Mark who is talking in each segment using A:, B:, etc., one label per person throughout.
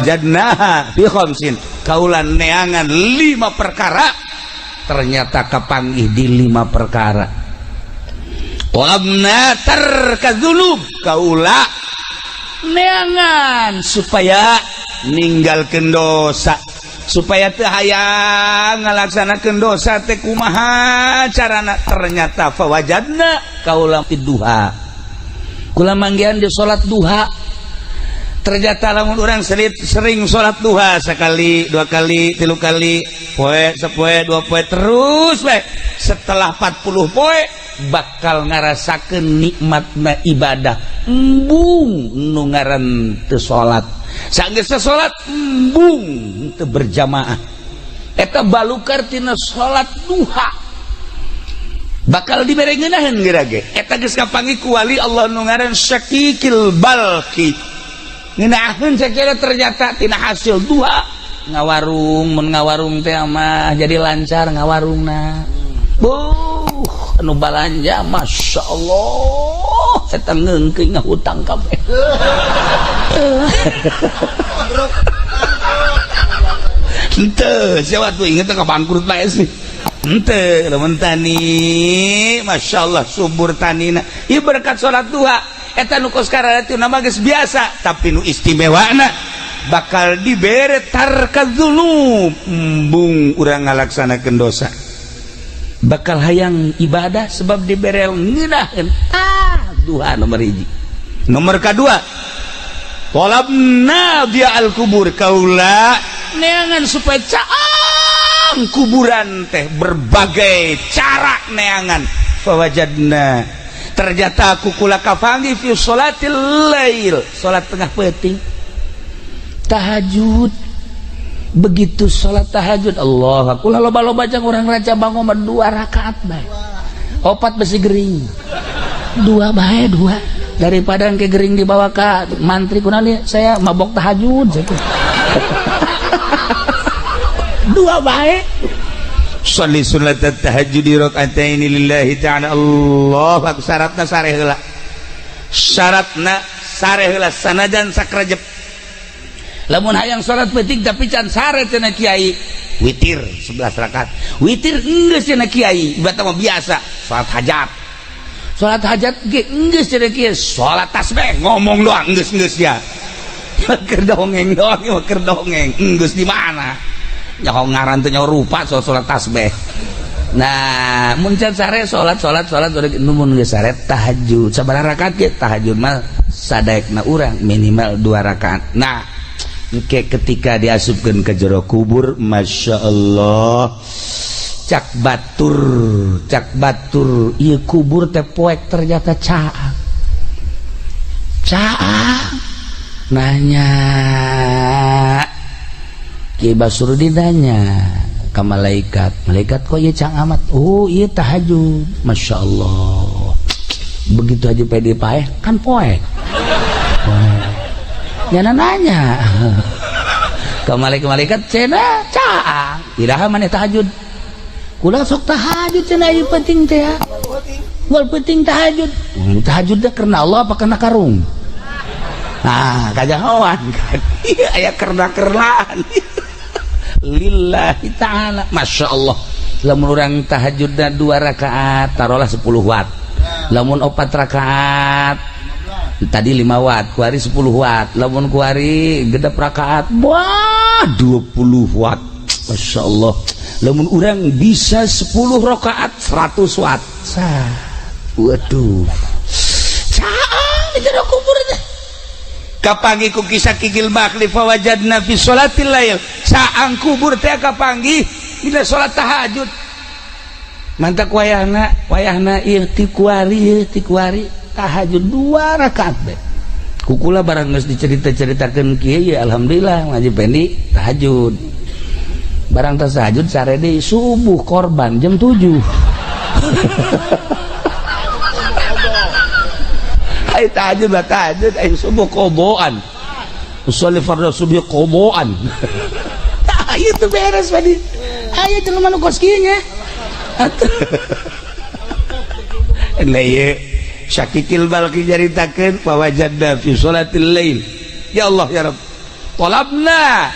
A: Fawajadnaha fi khamsin, kaula neangan lima perkara, ternyata kapanggih di lima perkara. Talabna tarka dzunub, kaula neangan supaya ninggalkeun dosa, supaya teu hayang ngalaksanakeun dosa teh kumaha carana. Ternyata fawajadna, kaula duha, kula manggihan di salat duha. Ternyata lamun orang sering, sering salat duha, sekali, dua kali, tilu kali, poe sapoe, dua poe, terus we, setelah 40 poe bakal ngarasakeun nikmatna ibadah. Embung nu ngaran teu salat, sanggeus salat embung teu berjamaah. Eta balukar tina salat duha bakal dibere ngeunaheun geura ge. Eta geus kapanggih ku wali Allah nu ngaran Syakikil Balki, ngeunaheun sakira. Ternyata tina hasil duha ngawarung, mun ngawarung teh mah jadi lancar ngawarungna. Buh, anu balanja, Masya Allah, eta ngeungkeun ngahutang kabeh. Henteu, siapa tuh inget ka bangkrut bae sih. Henteu, lamun tani, Masya Allah, subur tanina. Ieu berkat salat duha. Eta nu kos kararitu nama geus biasa, tapi nu istimewana bakal dibere tarka dzunub, embung urang ngalaksanakeun dosa. Bakal hayang ibadah sebab dibere ngeunaheun. Ah, duha nomor hiji. Nomor kedua, talabna dia al kubur, kaula neangan supaya caang kuburan teh, berbagai cara neangan. Fawajadna, ternyata aku kula kapanggih fi sholatil lail, salat tengah peuting, tahajud. Begitu salat tahajud, Allah, kula loba-loba jang urang Raja Bango mah dua rakaat bae, opat besi gering, dua bae, dua, daripada ke gering dibawa ke mantri kunali saya mabok tahajud gitu. Dua bae. Sholli sunat tahajud raka'ataini lillahi ta'ala. Allah akbar. Syaratna sare heula, syaratna sare heula, sanajan sakrajep. Lamun hayang salat peuting tapi can sare, cenah kiai, witir 11 rakaat. Witir geus, cenah kiai, berarti mah biasa salat hajat. Salat hajat ge geus, cenah kiai, salat tasbih, ngomong doang geus, geus ya keur dongeng doang, mah keur dongeng geus. Di mana nyaho ngaran teh, nyaho rupa soal salat tasbih. Nah, mun can sare salat, salat, salat, mun geus sare tahajud sabaraha rakaat ge. Tahajud mah sadaekna urang, minimal dua rakaat. Nah, ke ketika diasupkan ke jero kubur, Masya Allah, cak batur, cak batur, iya kubur teh poek, ternyata caang caang. Nanya Ki Basrudin, nanya ke malaikat, "Malaikat, kok iya caang amat?" "Oh iya, tahajud." Masya Allah, begitu aja pede paeh kan poek poek. Nyana nanya ke malaikat-malaikat, "Cenah caang, iraha maneh tahajud?" "Kula sok tahajud," cenah, "ieu penting teh ya. Wal penting tahajud." Tahajud teh karena Allah apa karena karung? Nah, kajahoan kan. Iya, aya kerna-kernaan. Lillahi ta'ala. Masya Allah. Lamun urang tahajudna dua rakaat, taruhlah 10 watt. Lamun opat rakaat, tadi 5 watt, kuari 10 watt. Lamun kuari genep rakaat, wah, 20 watt. Masya Allah. Lamun urang bisa 10 rakaat, 100 watt. Sah. Waduh. Caang di jero kubur teh. Kapanggih ku kisah Kikil Bakli, fawajadna fi sholatil lail. Caang kubur teh kapanggih dina salat tahajud. Mantak wayahna, wayahna ieu ti kuari, ieu ti kuari tahajud dua rakaat be. Kukula barang geus dicerita-ceritakeun kieu ya, alhamdulillah ngaji pendi tahajud. Barang tas tahajud sare deui, subuh korban jam 7. Ay tahajud lah tahajud, ay subuh koboan. Usolli fardhu subuh koboan. Tah itu beres tadi. Aya jelema nu kos kieu nya. Atuh. Lah ieu Syakikil Balki nyaritakeun, wajadna fi sholatil lail. Ya Allah ya Rabb. Tolabna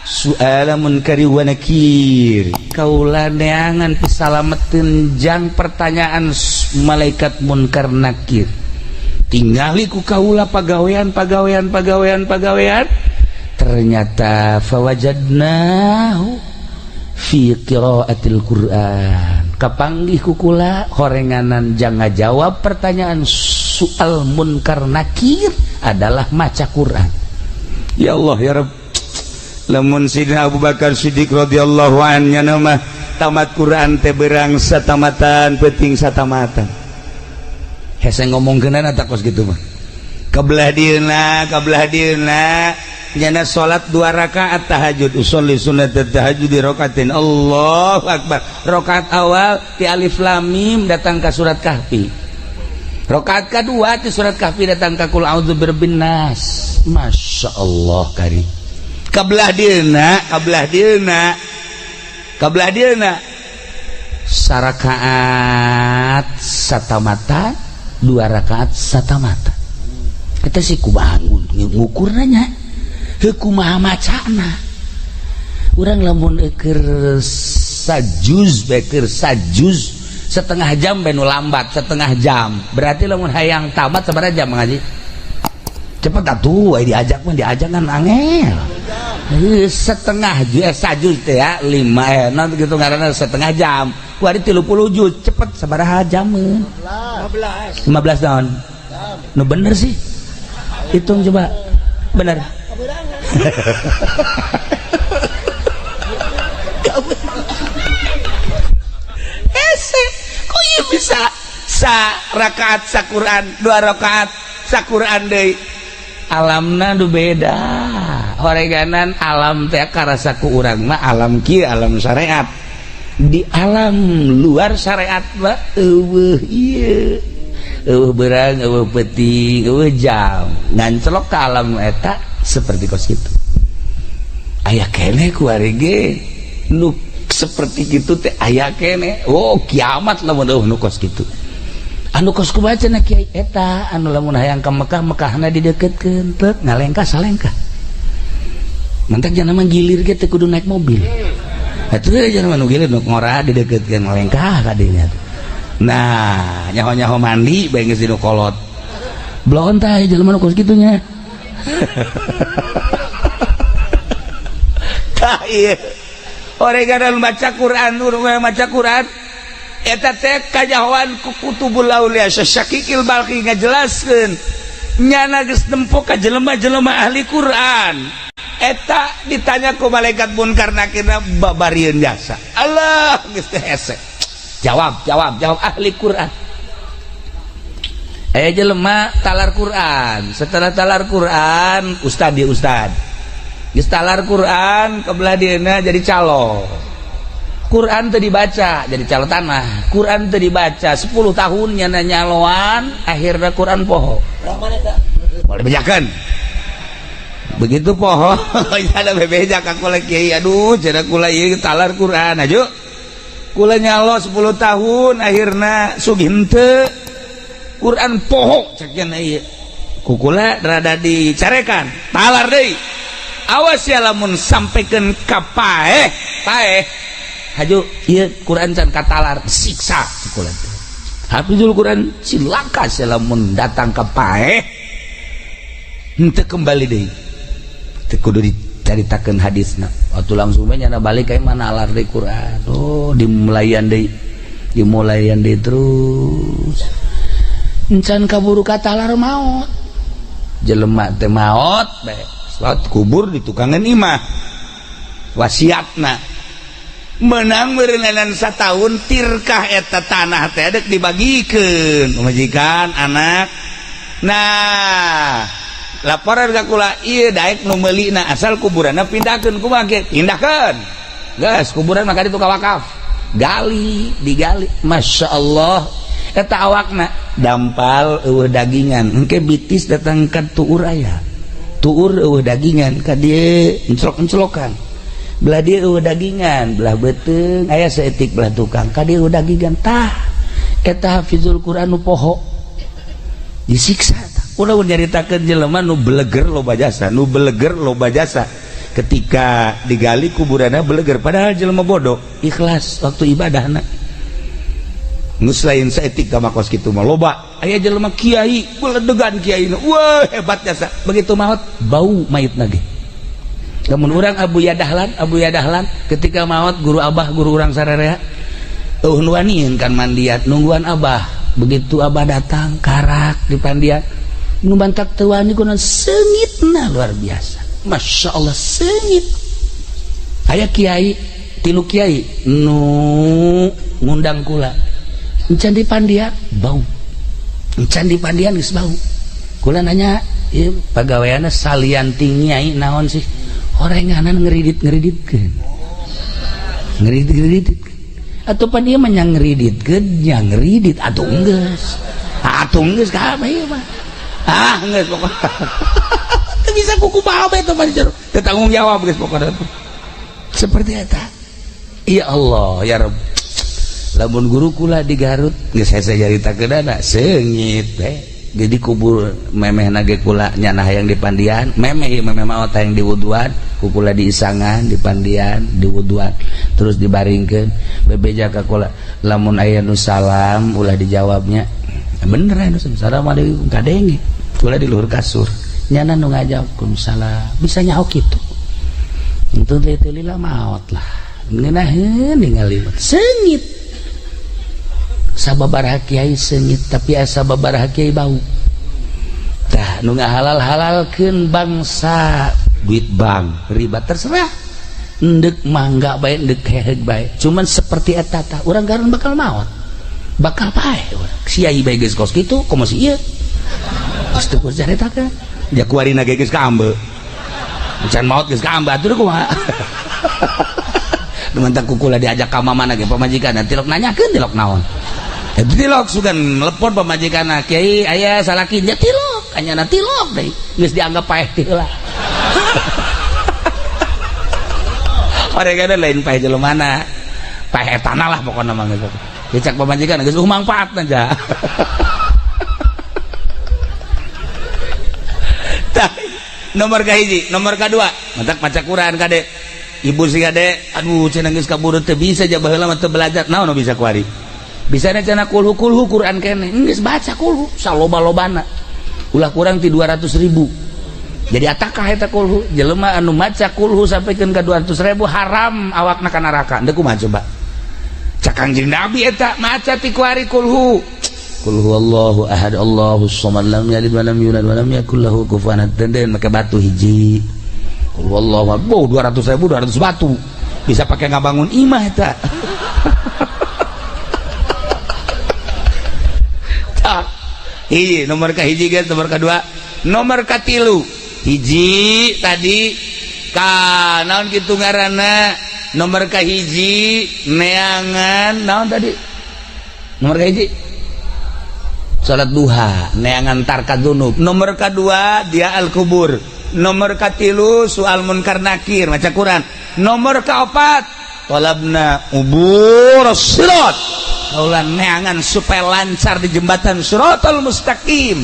A: suala munkari wa nakir, kaula neangan pisalameteun jang pertanyaan malaikat munkar nakir. Tingali ku kaula pagawean, pagawean, pagawean, pagawean, ternyata fawajadnahu fi qiraatil Quran. Kapanggih ku kula horenganan jang ngajawab pertanyaan soal munkar nakir adalah maca Quran. Ya Allah, ya Rabb. Lamun Sidina Abu Bakar Siddiq radhiyallahu anhu mah tamat Quran teh berang satamatan, penting satamatan. Hese ngomongkeunana tak kos gitu mah. Kebelah dieuna, kebelah dieuna nyana salat dua rakaat tahajud, usolli sunat tahajud di rokaatin, Allahu akbar. Rakaat awal ti alif lam mim datang ke surat Kahfi, rakaat kedua ti surat Kahfi datang ke qul a'udzu birabbin nas. Masya Allah, kari kabelah dieuna, kabelah dieuna, kabelah dieuna sarakaat satamata, dua rakaat satamata. Kita sih kumaha ngukur nanya kumaha macana urang? Lamun keur sajuz bae, keur sajuz setengah jam bae nu lambat setengah jam, berarti lamun hayang tamat sabaraha jam ngaji cepet atuh? Ai diajak mah, diajak kan angel. Setengah juz, sajuz teh ya lima, non gitu ngaranna setengah jam. Kuari 30 juz cepet sabaraha jameun?
B: 15.
A: 15 tahun nu bener sih, hitung coba bener.
B: Keberangan.
A: Hese kok ieu bisa sa rakaat sa Quran, dua rakaat sa Quran deui? Alamna nu beda horeganan alam teh karasa ku urang mah alam kieu, alam syariat. Di alam luar syariat mah euweuh ieu, euweuh berang, euweuh peuting, euweuh jam. Ngancelok ke alam eta seperti kos kitu. Aya keneh kuari ge nu seperti gitu teh, aya keneh. Oh, kiamat lamun euweuh nu kos kitu. Anu kos kumaha cenah, Kiai? Eta anu lamun hayang ka Mekah, Mekahna dideketkeun, tek ngalengkah salengkah. Mantak jangan mah gilir ge teu kudu naik mobil. Atuh jangan mah nu gilir nu ngora dideketkeun, ngalengkah ka dinya. Nah, nyaho-nyaho mandi bae geus dinu kolot. Bloon tah jelema nu kos kitu nya. Tah ieu. Oreganan baca Quran, maca Quran eta teh kajahoan ku kutubul aulia. Syakikil Balkhi ngajelaskeun nyana geus nempo ka jelema-jelema ahli Quran eta ditanya ku malaikat munkar nakirna babarieun jasa. Allah, geus teh hese. Jawab, jawab, jawab ahli Quran. Eh, jelema talar Quran, setelah talar Quran ustad, dia ustad geus talar Quran, kebelah dieuna jadi calo. Quran teu dibaca, jadi calo tanah. Quran teu dibaca 10 tahun nyana nyaloan, akhirnya Quran poho. Boleh bejakan begitu poho ada bebeja ka kula, "Kiai, aduh," cenah, "kula ieu talar Quran aju kula nyalo 10 tahun, akhirna sugih henteu, Quran poho." Cek cenah ieu ku kula rada dicarekan, "Talar deui, awas ya lamun sampaikan ka paeh paeh." "Haju ieu Quran can katalar, siksa kula teh." Hafizul Quran cilaka lamun datang ka paeh, henteu kembali deui. Teu kudu dicaritakeun hadisna. Waktu langsung we nyana balik kayak mana alar deui Quran. Oh, dimulayan deui, dimulayan deui terus, encan kaburu katalar maot. Jelema teh maot bae. Salat kubur di tukangan imah, wasiatna menang meureunan satahun tirkah eta tanah teh dek dibagikeun pamajikan anak. Nah, laporan ka kula ieu daek nu meulina asal kuburanna pindahkeun. Kumaha ge pindahkeun geus kuburan maka itu ka wakaf. Gali, digali, Masya Allah, eta awakna dampal, euweuh dagingan. Engke bitis datang ka tuur, aya tuur, euweuh dagingan, ka dieu enclok-enclokan. Belah dieu euweuh dagingan, belah beuteung aya saeutik, belah tukang ka dieu euweuh dagingan. Tah eta hafizul Quran nu poho disiksa tah. Ulah nyaritakeun jelema nu beleger loba jasa, nu beleger loba jasa. Ketika digali kuburanna beleger, padahal jelema bodoh, ikhlas waktu ibadahna. Geus lain saeutik ka makos kitu mah loba. Aya jelema kiai, beledegan kiai. Wah, hebat jasa. Begitu maot bau mayitna ge. Lamun urang Abu Yadahlan, Abu Yadahlan ketika maot guru abah, guru urang sararea eueuh nu wanian kan mandian nungguan abah. Begitu abah datang karak di pandian nu bantak teu wani kunaon seungitna luar biasa. Masya Allah seungit. Aya kiai, tilu kiai nu ngundang kula. Encan di pandian bau. Encan di pandian geus bau. Kula nanya, ieu pagaweanna salian ti nyai naon sih? Orenganan ngeridit-ngeriditkeun. Ngeridit-ngeridit. Atau pan ieu mah nya ngeriditkeun, nya ngeridit atuh geus. Atuh geus kabeh ieu mah. Ah, geus pokokna. Teu bisa kuku bae teh mah jero. Teu tanggung jawab geus pokokna. Seperti eta. Ya Allah, ya Rabb. Lamun guru kula di Garut geus hese nyaritakeunana seungit teh. Jadi kubur memeh nage kula nyana hayang di pandian, memeh ieu memeh maot hayang diwuduan, ku kula diisangan di pandian, diwuduan, terus dibaringkeun, bebeja ka kula, lamun aya nu salam ulah dijawabnya. Bener aya nu assalamualaikum kadenge. Kula di luhur kasur. Nyana nu ngajawab salam, bisa nyaho kitu. Untung teh teu lila maot lah. Ngeunaheun ningali seungit. Sababaraha kiai seungit tapi asa sababaraha kiai bau. Tah nu ngahalal-halalkeun bangsa duit bank riba terserah. Endek mangga bae endek heheug bae. Cuman seperti eta tah urang garun bakal maot. Bakal paeh urang. Kiai bae geus kos kitu komo si ieu. Geus teu kudu caritakeun. Ja kuarina ge geus kaambe. Can maot geus kaambe atuh kumaha. Nu mantak kukula diajak ka mamana ge pamajikan tilok nanyakeun tilok naon. Itu tilok sugan telepon pamajikan kiai aya salaki nya tilok anyana tilok deui geus dianggap paeh teh heula. Oregana lain paeh jelema paeh etana lah pokona mah geus. Dicak pamajikan geus mangfaatna ja. Tah nomor kahiji, nomor kadua mantak maca Quran kade. Ibu sih kade aduh cenah geus kaburu teu bisa ja baheula mah teu belajar naon nu bisa kuari. Bisa cenah kulhu kulhu Quran kene geus baca kulhu saloba-lobana ulah kurang ti 200.000 jadi atakah eta kulhu jelema anu maca kulhu sampikeun ka 200.000 haram awakna ka neraka deuk kumaha coba cak Kangjeng Nabi eta maca ti kuari kulhu kul huwallahu ahad Allahus samad lam yalid wa lam yulad wa lam yakul lahu kufuwan ahad den make batu hiji kul huwallahu ahad 200.000 200 batu bisa pakai ngabangun imah eta. Hiji nomor ka hiji guys, nomor kedua, nomor katilu hiji tadi ka naon kitu ngaranna nomor ka hiji neangan naon tadi nomor ka hiji salat duha neangan tarka dzunub, nomor kedua dia al kubur, nomor katilu soal munkar nakir maca Quran, nomor kaopat talabna ubur sirat kaulan neangan supaya lancar di jembatan siratal mustaqim,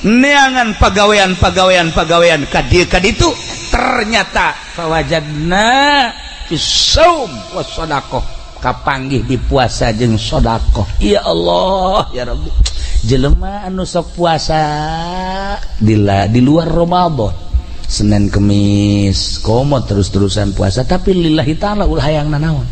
A: neangan pagawean pagawean pagawean kadieu kaditu ternyata fawajadna fis-shaum was sadaqah kapanggih di puasa jeung sedekah. Ya Allah ya Rabbi, jelema anu sok puasa di luar Ramadan Senin Kemis komo terus-terusan puasa tapi lillahi ta'ala ulah hayang nanaon.